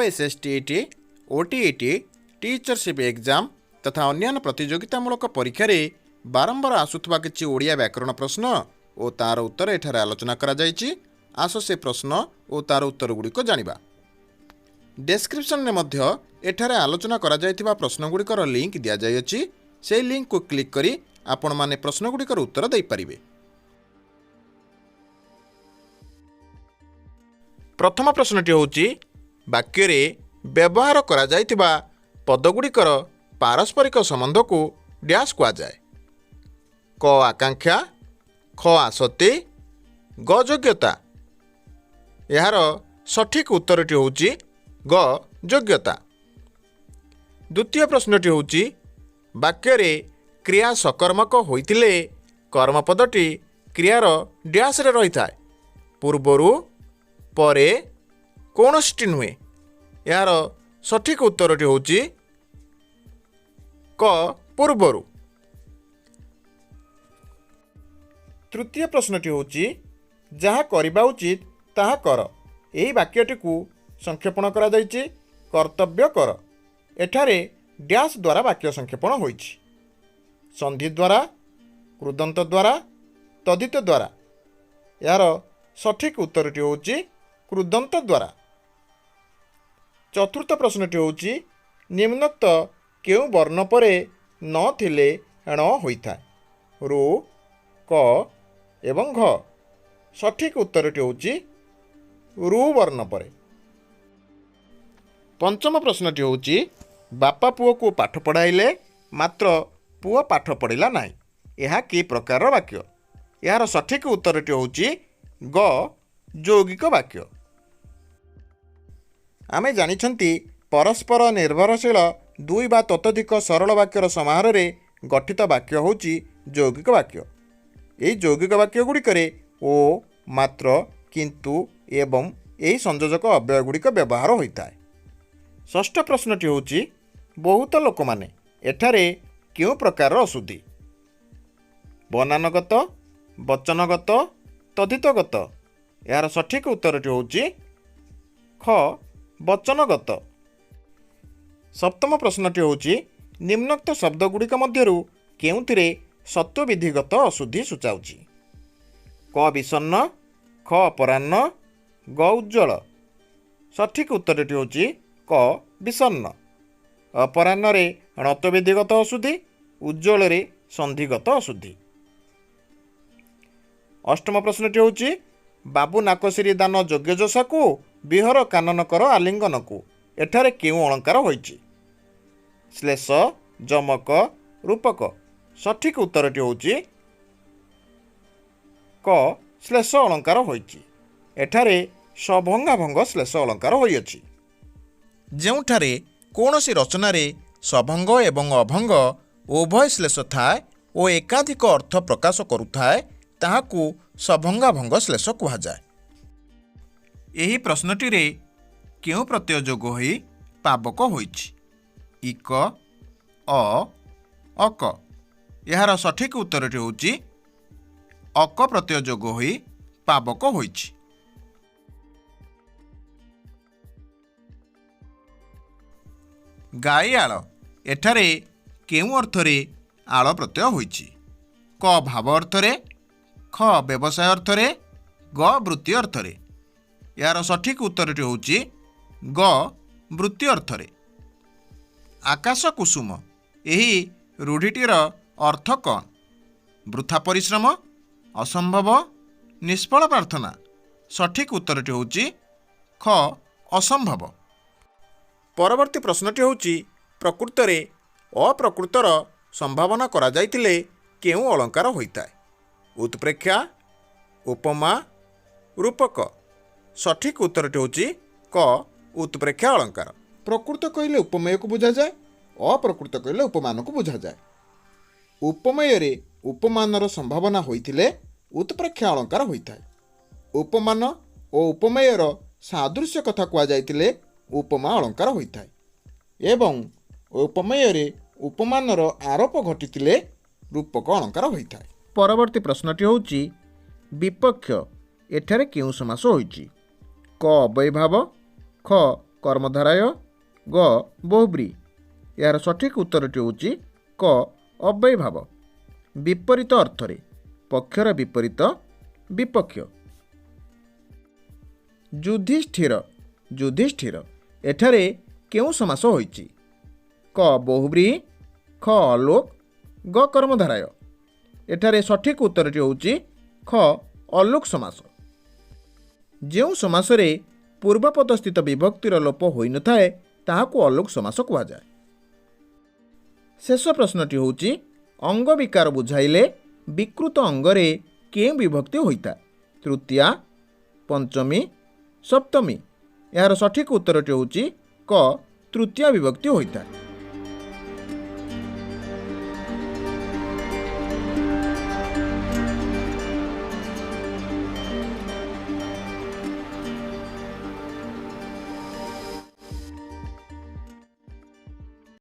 S S T E T, O T E T, teachership exam ତଥା ଅନ୍ୟାନ୍ୟ ପ୍ରତିଯୋଗିତାମୂଳକ ପରୀକ୍ଷାରେ ବାରମ୍ବାର ଆସୁଥିବା କିଛି ଓଡ଼ିଆ ବ୍ୟାକରଣ ପ୍ରଶ୍ନ ଓ ତା'ର ଉତ୍ତର ଏଠାରେ ଆଲୋଚନା କରାଯାଇଛି। ଆସ ସେ ପ୍ରଶ୍ନ ଓ ତା'ର ଉତ୍ତର ଗୁଡ଼ିକ ଜାଣିବା। ଡେସ୍କ୍ରିପସନ୍ରେ ମଧ୍ୟ ଏଠାରେ ଆଲୋଚନା କରାଯାଇଥିବା ପ୍ରଶ୍ନଗୁଡ଼ିକର ଲିଙ୍କ୍ ଦିଆଯାଇଅଛି। ସେହି ଲିଙ୍କ୍କୁ କ୍ଲିକ୍ କରି ଆପଣମାନେ ପ୍ରଶ୍ନଗୁଡ଼ିକର ଉତ୍ତର ଦେଇପାରିବେ। ପ୍ରଥମ ପ୍ରଶ୍ନଟି ହେଉଛି, ବାକ୍ୟରେ ବ୍ୟବହାର କରାଯାଇଥିବା ପଦଗୁଡ଼ିକର ପାରସ୍ପରିକ ସମ୍ବନ୍ଧକୁ ଡ୍ୟାସ୍ କୁହାଯାଏ। କ ଆକାଂକ୍ଷା, ଖ ଆସକ୍ତି, ଗ ଯୋଗ୍ୟତା। ଏହାର ସଠିକ୍ ଉତ୍ତରଟି ହେଉଛି ଗ ଯୋଗ୍ୟତା। ଦ୍ୱିତୀୟ ପ୍ରଶ୍ନଟି ହେଉଛି, ବାକ୍ୟରେ କ୍ରିୟା ସକର୍ମକ ହୋଇଥିଲେ କର୍ମପଦଟି କ୍ରିୟାର ଡ୍ୟାସ୍ରେ ରହିଥାଏ। ପୂର୍ବରୁ, ପରେ, କୌଣସିଟି ନୁହେଁ। ଏହାର ସଠିକ୍ ଉତ୍ତରଟି ହେଉଛି କ ପୂର୍ବରୁ। ତୃତୀୟ ପ୍ରଶ୍ନଟି ହେଉଛି, ଯାହା କରିବା ଉଚିତ ତାହା କର, ଏହି ବାକ୍ୟଟିକୁ ସଂକ୍ଷେପଣ କରାଯାଇଛି କର୍ତ୍ତବ୍ୟ କର। ଏଠାରେ ଡ୍ୟାସ୍ ଦ୍ୱାରା ବାକ୍ୟ ସଂକ୍ଷେପଣ ହୋଇଛି। ସନ୍ଧି ଦ୍ୱାରା, କୃଦନ୍ତ ଦ୍ୱାରା, ତଦ୍ଧିତ ଦ୍ୱାରା। ଏହାର ସଠିକ୍ ଉତ୍ତରଟି ହେଉଛି କୃଦନ୍ତ ଦ୍ୱାରା। ଚତୁର୍ଥ ପ୍ରଶ୍ନଟି ହେଉଛି, ନିମ୍ନୋକ୍ତ କେଉଁ ବର୍ଣ୍ଣ ପରେ ନ ଥିଲେ ଣ ହୋଇଥାଏ? ରୁ, କ ଏବଂ ଘ। ସଠିକ୍ ଉତ୍ତରଟି ହେଉଛି ରୁ ବର୍ଣ୍ଣ ପରେ। ପଞ୍ଚମ ପ୍ରଶ୍ନଟି ହେଉଛି, ବାପା ପୁଅକୁ ପାଠ ପଢ଼ାଇଲେ ମାତ୍ର ପୁଅ ପାଠ ପଢ଼ିଲା ନାହିଁ, ଏହା କି ପ୍ରକାରର ବାକ୍ୟ? ଏହାର ସଠିକ୍ ଉତ୍ତରଟି ହେଉଛି ଗ ଯୌଗିକ ବାକ୍ୟ। ଆମେ ଜାଣିଛନ୍ତି, ପରସ୍ପର ନିର୍ଭରଶୀଳ ଦୁଇ ବା ତତୋଧିକ ସରଳ ବାକ୍ୟର ସମାହାରରେ ଗଠିତ ବାକ୍ୟ ହେଉଛି ଯୌଗିକ ବାକ୍ୟ। ଏହି ଯୌଗିକ ବାକ୍ୟ ଗୁଡ଼ିକରେ ଓ, ମାତ୍ର, କିନ୍ତୁ ଏବଂ ଏହି ସଂଯୋଜକ ଅବ୍ୟୟ ଗୁଡ଼ିକ ବ୍ୟବହାର ହୋଇଥାଏ। ଷଷ୍ଠ ପ୍ରଶ୍ନଟି ହେଉଛି, ବହୁତ ଲୋକମାନେ, ଏଠାରେ କେଉଁ ପ୍ରକାରର ଅଶୁଦ୍ଧି? ବନାନଗତ, ବଚନଗତ, ତଦ୍ଧିତଗତ। ଏହାର ସଠିକ୍ ଉତ୍ତରଟି ହେଉଛି ଖ ବଚନଗତ। ସପ୍ତମ ପ୍ରଶ୍ନଟି ହେଉଛି, ନିମ୍ନୋକ୍ତ ଶବ୍ଦଗୁଡ଼ିକ ମଧ୍ୟରୁ କେଉଁଥିରେ ସତ୍ୱବିଧିଗତ ଅଶୁଦ୍ଧି ସୂଚାଉଛି? କ ବିଷଣ୍ଣ, ଖ ଅପରାହ୍ନ, ଗ ଉଜ୍ଜ୍ୱଳ। ସଠିକ୍ ଉତ୍ତରଟି ହେଉଛି କ ବିଷଣ୍ଣ। ଅପରାହ୍ନରେ ଣତ୍ୱବିଧିଗତ ଅଶୁଦ୍ଧି, ଉଜ୍ଜ୍ୱଳରେ ସନ୍ଧିଗତ ଅଶୁଦ୍ଧି। ଅଷ୍ଟମ ପ୍ରଶ୍ନଟି ହେଉଛି, ବାବୁ ନାକଶିରି ଦାନ ଯୋଗ୍ୟ ଯଶାକୁ ବିହର କାନନ କର ଆଲିଙ୍ଗନକୁ, ଏଠାରେ କେଉଁ ଅଳଙ୍କାର ହୋଇଛି? ଶ୍ଲେଷ, ଯମକ, ରୂପକ। ସଠିକ୍ ଉତ୍ତରଟି ହେଉଛି କ ଶ୍ଲେଷ ଅଳଙ୍କାର ହୋଇଛି। ଏଠାରେ ସଭଙ୍ଗାଭଙ୍ଗ ଶ୍ଲେଷ ଅଳଙ୍କାର ହୋଇଅଛି। ଯେଉଁଠାରେ କୌଣସି ରଚନାରେ ସଭଙ୍ଗ ଏବଂ ଅଭଙ୍ଗ ଉଭୟ ଶ୍ଲେଷ ଥାଏ ଓ ଏକାଧିକ ଅର୍ଥ ପ୍ରକାଶ କରୁଥାଏ, ତାହାକୁ ସଭଙ୍ଗାଭଙ୍ଗ ଶ୍ଲେଷ କୁହାଯାଏ। ଏହି ପ୍ରଶ୍ନଟିରେ କେଉଁ ପ୍ରତ୍ୟୟ ଯୋଗ ହୋଇ ପାବକ ହୋଇଛି? ଇକ, ଅ, ଅକ। ଏହାର ସଠିକ୍ ଉତ୍ତରଟି ହେଉଛି ଅକ ପ୍ରତ୍ୟୟ ଯୋଗ ହୋଇ ପାବକ ହୋଇଛି। ଗାଈ ଆଳ, ଏଠାରେ କେଉଁ ଅର୍ଥରେ ଆଳ ପ୍ରତ୍ୟୟ ହୋଇଛି? କ ଭାବ ଅର୍ଥରେ, ଖ ବ୍ୟବସାୟ ଅର୍ଥରେ, ଗ ବୃତ୍ତି ଅର୍ଥରେ। ଏହାର ସଠିକ୍ ଉତ୍ତରଟି ହେଉଛି ଗ ବୃତ୍ତି ଅର୍ଥରେ। ଆକାଶ କୁସୁମ, ଏହି ରୂଢ଼ିଟିର ଅର୍ଥ କ'ଣ? ବୃଥା ପରିଶ୍ରମ, ଅସମ୍ଭବ, ନିଷ୍ଫଳ ପ୍ରାର୍ଥନା। ସଠିକ୍ ଉତ୍ତରଟି ହେଉଛି ଖ ଅସମ୍ଭବ। ପରବର୍ତ୍ତୀ ପ୍ରଶ୍ନଟି ହେଉଛି, ପ୍ରକୃତରେ ଅପ୍ରକୃତର ସମ୍ଭାବନା କରାଯାଇଥିଲେ କେଉଁ ଅଳଙ୍କାର ହୋଇଥାଏ? ଉତ୍ପ୍ରେକ୍ଷା, ଉପମା, ରୂପକ। ସଠିକ୍ ଉତ୍ତରଟି ହେଉଛି କ ଉତ୍ପ୍ରେକ୍ଷା ଅଳଙ୍କାର। ପ୍ରକୃତ କହିଲେ ଉପମେୟକୁ ବୁଝାଯାଏ, ଅପ୍ରକୃତ କହିଲେ ଉପମାନକୁ ବୁଝାଯାଏ। ଉପମେୟରେ ଉପମାନର ସମ୍ଭାବନା ହୋଇଥିଲେ ଉତ୍ପ୍ରେକ୍ଷା ଅଳଙ୍କାର ହୋଇଥାଏ। ଉପମାନ ଓ ଉପମେୟର ସାଦୃଶ୍ୟ କଥା କୁହାଯାଇଥିଲେ ଉପମା ଅଳଙ୍କାର ହୋଇଥାଏ ଏବଂ ଉପମେୟରେ ଉପମାନର ଆରୋପ ଘଟିଥିଲେ ରୂପକ ଅଳଙ୍କାର ହୋଇଥାଏ। ପରବର୍ତ୍ତୀ ପ୍ରଶ୍ନଟି ହେଉଛି, ବିପକ୍ଷ, ଏଠାରେ କେଉଁ ସମାସ ହୋଇଛି? କ ଅବ୍ୟୟୀଭାବ, ଖ କର୍ମଧାରାୟ, ଗ ବହୁବ୍ରୀହି। ଏହାର ସଠିକ୍ ଉତ୍ତରଟି ହେଉଛି କ ଅବ୍ୟୟୀଭାବ। ବିପରୀତ ଅର୍ଥରେ, ପକ୍ଷର ବିପରୀତ ବିପକ୍ଷ। ଯୁଧିଷ୍ଠିର, ଯୁଧିଷ୍ଠିର, ଏଠାରେ କେଉଁ ସମାସ ହୋଇଛି? କ ବହୁବ୍ରୀହି, ଖ ଅଲୋକ, ଗ କର୍ମଧାରାୟ। ଏଠାରେ ସଠିକ୍ ଉତ୍ତରଟି ହେଉଛି ଖ ଅଲୋକ ସମାସ। ଯେଉଁ ସମାସରେ ପୂର୍ବପଦସ୍ଥିତ ବିଭକ୍ତିର ଲୋପ ହୋଇନଥାଏ, ତାହାକୁ ଅଲୋକ ସମାସ କୁହାଯାଏ। ଶେଷ ପ୍ରଶ୍ନଟି ହେଉଛି, ଅଙ୍ଗ ବିକାର ବୁଝାଇଲେ ବିକୃତ ଅଙ୍ଗରେ କେଉଁ ବିଭକ୍ତି ହୋଇଥାଏ? ତୃତୀୟା, ପଞ୍ଚମୀ, ସପ୍ତମୀ। ଏହାର ସଠିକ୍ ଉତ୍ତରଟି ହେଉଛି କ ତୃତୀୟା ବିଭକ୍ତି ହୋଇଥାଏ।